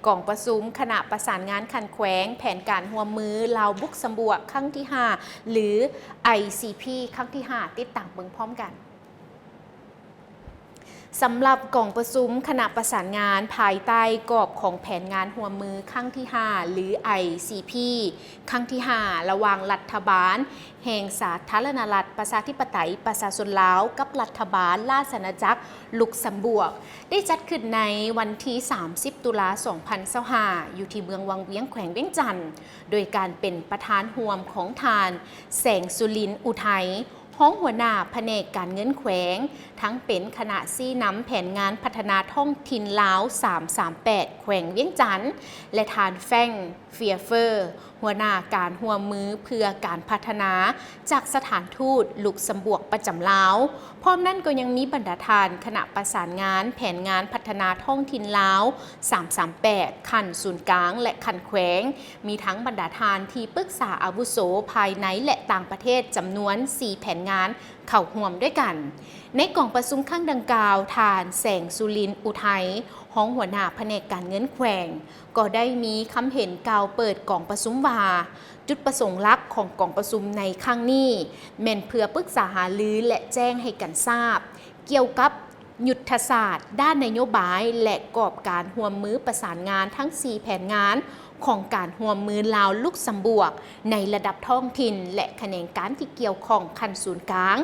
ກອງປະຊຸມຄະນະປະສານງານຂັ້ນແຂວງ ແຜນການຮ່ວມມືລາວ-ລຸກຊຳບວກ ຄັ້ງທີຫ້າ ຫຼື ໄອຊີພີ ຄັ້ງທີຫ້າ ຕິດຕາມເບິ່ງພ້ອມກັນ. ສຳລັບກອງປະຊຸມຄະນະປະສານງານ ພາຍໃຕ້ກອບຂອງແຜນງານຮ່ວມມືຄັ້ງທີຫ້າ ຫຼື ໄອຊີພີ ຄັ້ງທີຫ້າ ລະຫວ່າງລັດຖະບານແຫ່ງສາທາລະນະລັດ ປະຊາທິປະໄຕ ປະຊາຊົນລາວ ກັບລັດຖະບານລາຊະອານາຈັກ ລຸກຊຳບວກ ໄດ້ຈັດຂຶ້ນໃນວັນທີສາມສິບ ຕຸລາ ສອງພັນຊາວຫ້າ ຢູ່ທີ່ເມືອງວັງວຽງ ແຂວງວຽງຈັນ ໂດຍການເປັນປະທານຮ່ວມຂອງທ່ານ ແສງສຸລິນ ອຸໄທ ຮອງຫົວໜ້າພະແນກການເງິນແຂວງ, ທັງເປັນຄະນະຊີ້ນຳແຜນງານພັດທະນາທ້ອງຖິ່ນລາວ ສາມສາມແປດ ແຂວງວຽງຈັນ ແລະ ທ່ານ ແຟງ ເຟຍເຟີ ຫົວໜ້າການຮ່ວມມືເພື່ອການພັດທະນາ ຈາກສະຖານທູດລຸກຊຳບວກປະຈຳລາວ. ພ້ອມນັ້ນກໍຍັງມີບັນດາທ່ານຄະນະປະສານງານແຜນງານພັດທະນາທ້ອງຖິ່ນລາວ ສາມສາມແປດ ຂັ້ນສູນກາງ ແລະ ຂັ້ນແຂວງ, ມີທັງບັນດາທ່ານທີ່ປຶກສາອາວຸໂສພາຍໃນ ແລະ ຕ່າງປະເທດ ຈຳນວນສີ່ແຜນງານເຂົ້າຮ່ວມດ້ວຍກັນ. ໃນກອງປະຊຸມຄັ້ງດັ່ງກ່າວ, ທ່ານ ແສງສຸລິນ ອຸໄທ ຮອງຫົວໜ້າພະແນກການເງິນແຂວງ ກໍໄດ້ມີຄຳເຫັນກ່າວເປີດກອງປະຊຸມວ່າ, ຈຸດປະສົງຫຼັກຂອງກອງປະຊຸມໃນຄັ້ງນີ້ ແມ່ນເພື່ອປຶກສາຫາລື ແລະ ແຈ້ງໃຫ້ກັນຊາບ ກ່ຽວກັບຍຸດທະສາດດ້ານນະໂຍບາຍ ແລະ ກອບການຮ່ວມມືປະສານງານທັງສີ່ແຜນງານຂອງການຮ່ວມມືລາວ-ລຸກຊຳບວກ ໃນລະດັບທ້ອງຖິ່ນ ແລະ ຂະແໜງການທີ່ກ່ຽວຂ້ອງຂັ້ນສູນກາງ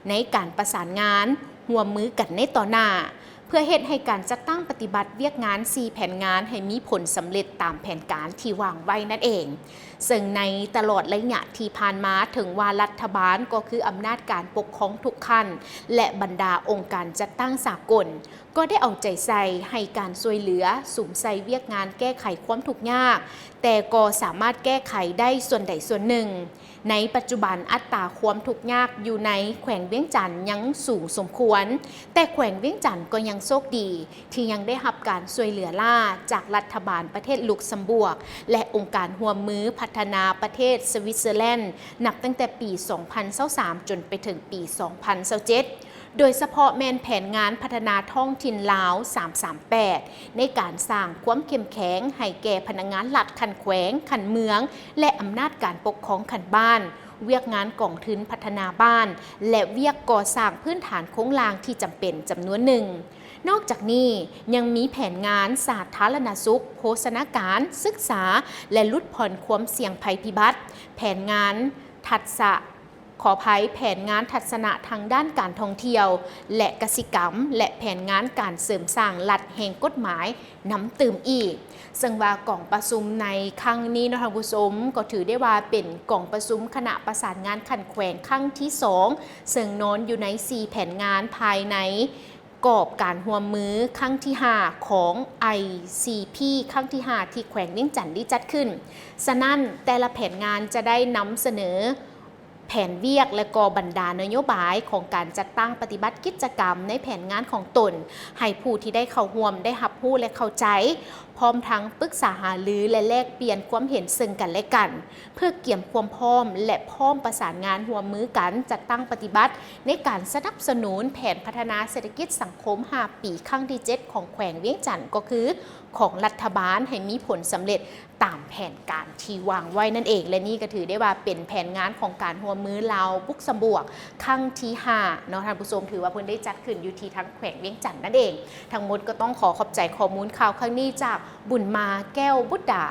ໃນການປະສານງານຮ່ວມມືກັນໃນຕໍ່ໜ້າ ເພື່ອເຮັດໃຫ້ການຈັດຕັ້ງປະຕິບັດວຽກງານສີ່ແຜນງານໃຫ້ມີຜົນສຳເລັດຕາມແຜນການທີ່ວາງໄວ້ນັ້ນເອງ. ເຊິ່ງໃນຕະຫຼອດໄລຍະທີ່ຜ່ານມາ, ເຖິງວ່າລັດຖະບານ ກໍຄືອຳນາດການປົກຄອງທຸກຂັ້ນ ແລະ ບັນດາອົງການຈັດຕັ້ງສາກົນ ກໍໄດ້ເອົາໃຈໃສ່ໃຫ້ການຊ່ວຍເຫຼືອ ສຸມໃສ່ວຽກງານແກ້ໄຂຄວາມທຸກຍາກ, ແຕ່ກໍສາມາດແກ້ໄຂໄດ້ສ່ວນໃດສ່ວນໜຶ່ງ. ໃນປັດຈຸບັນ, ອັດຕາຄວາມທຸກຍາກຢູ່ໃນແຂວງວຽງຈັນຍັງສູງສົມຄວນ, ແຕ່ແຂວງວຽງຈັນກໍຍັງໂຊກດີ ທີ່ຍັງໄດ້ຮັບການຊ່ວຍເຫຼືອລ້າຈາກລັດຖະບານປະເທດລຸກຊຳບວກ ແລະ ອົງການຮ່ວມມືພັດທະນາປະເທດສະວິດເຊີແລນ ນັບຕັ້ງແຕ່ປີສອງພັນຊາວສາມ ຈົນໄປເຖິງປີສອງພັນຊາວເຈັດ ໂດຍສະເພາະແມ່ນແຜນງານພັດທະນາທ້ອງຖິ່ນລາວ ສາມສາມແປດ ໃນການສ້າງຄວາມເຂັ້ມແຂງໃຫ້ແກ່ພະນັກງານລັດຂັ້ນແຂວງ, ຂັ້ນເມືອງ ແລະ ອຳນາດການປົກຄອງຂັ້ນບ້ານ, ວຽກງານກອງທຶນພັດທະນາບ້ານ ແລະ ວຽກກໍ່ສ້າງພື້ນຖານໂຄງລ່າງທີ່ຈຳເປັນຈຳນວນໜຶ່ງ. ນອກຈາກນີ້, ຍັງມີແຜນງານສາທາລະນະສຸກ, ໂພຊະນາການ, ສຶກສາ ແລະ ຫຼຸດຜ່ອນຄວາມສ່ຽງໄພພິບັດ, ແຜນງານທັດສະ ຂໍອະໄພ, ແຜນງານທັດສະນະທາງດ້ານການທ່ອງທ່ຽວ ແລະ ກະສິກຳ ແລະ ແຜນງານການເສີມສ້າງລັດແຫ່ງກົດໝາຍນຳຕື່ມອີກ. ເຊິ່ງວ່າກອງປະຊຸມໃນຄັ້ງນີ້ເນາະທ່ານຜູ້ຊົມ, ກໍຖືໄດ້ວ່າເປັນກອງປະຊຸມຄະນະປະສານງານຂັ້ນແຂວງຄັ້ງທີສອງ ເຊິ່ງນອນຢູ່ໃນສີ່ແຜນງານພາຍໃນ ກອບການຮ່ວມມືຄັ້ງທີຫ້າຂອງ ໄອຊີພີ ຄັ້ງທີຫ້າ ທີ່ແຂວງວຽງຈັນໄດ້ຈັດຂຶ້ນ. ສະນັ້ນ, ແຕ່ລະແຜນງານຈະໄດ້ນຳສະເໜີແຜນວຽກ ແລະ ກໍບັນດານະໂຍບາຍຂອງການຈັດຕັ້ງປະຕິບັດກິດຈະກຳໃນແຜນງານຂອງຕົນ ໃຫ້ຜູ້ທີ່ໄດ້ເຂົ້າຮ່ວມໄດ້ຮັບຮູ້ ແລະ ເຂົ້າໃຈ, ພ້ອມທັງປຶກສາຫາລື ແລະ ແລກປ່ຽນຄວາມເຫັນເຊິ່ງກັນ ແລະ ກັນ. ເພື່ອກຽມຄວາມພ້ອມ ແລະ ພ້ອມປະສານງານຮ່ວມມືກັນ ຈັດຕັ້ງປະຕິບັດໃນການສະໜັບສະໜູນແຜນພັດທະນາເສດຖະກິດສັງຄົມຫ້າປີ ຄັ້ງທີເຈັດ ຂອງແຂວງວຽງຈັນ ກໍຄືຂອງລັດຖະບານ ໃຫ້ມີຜົນສຳເລັດຕາມແຜນການທີ່ວາງໄວ້ນັ້ນເອງ. ແລະ ນີ້ກໍຖືໄດ້ວ່າເປັນແຜນງານຂອງການຮ່ວມມືລາວ-ລຸກຊຳບວກ ຄັ້ງທີຫ້າເນາະທ່ານຜູ້ຊົມ, ຖືວ່າເພິ່ນໄດ້ຈັດຂຶ້ນຢູ່ທີ່ທາງແຂວງວຽງຈັນນັ້ນເອງ. ທັງໝົດກໍຕ້ອງຂໍຂອບໃຈຂໍ້ມູນຂ່າວຄັ້ງນີ້ຈາກບຸນມາ ແກ້ວບຸດດາ.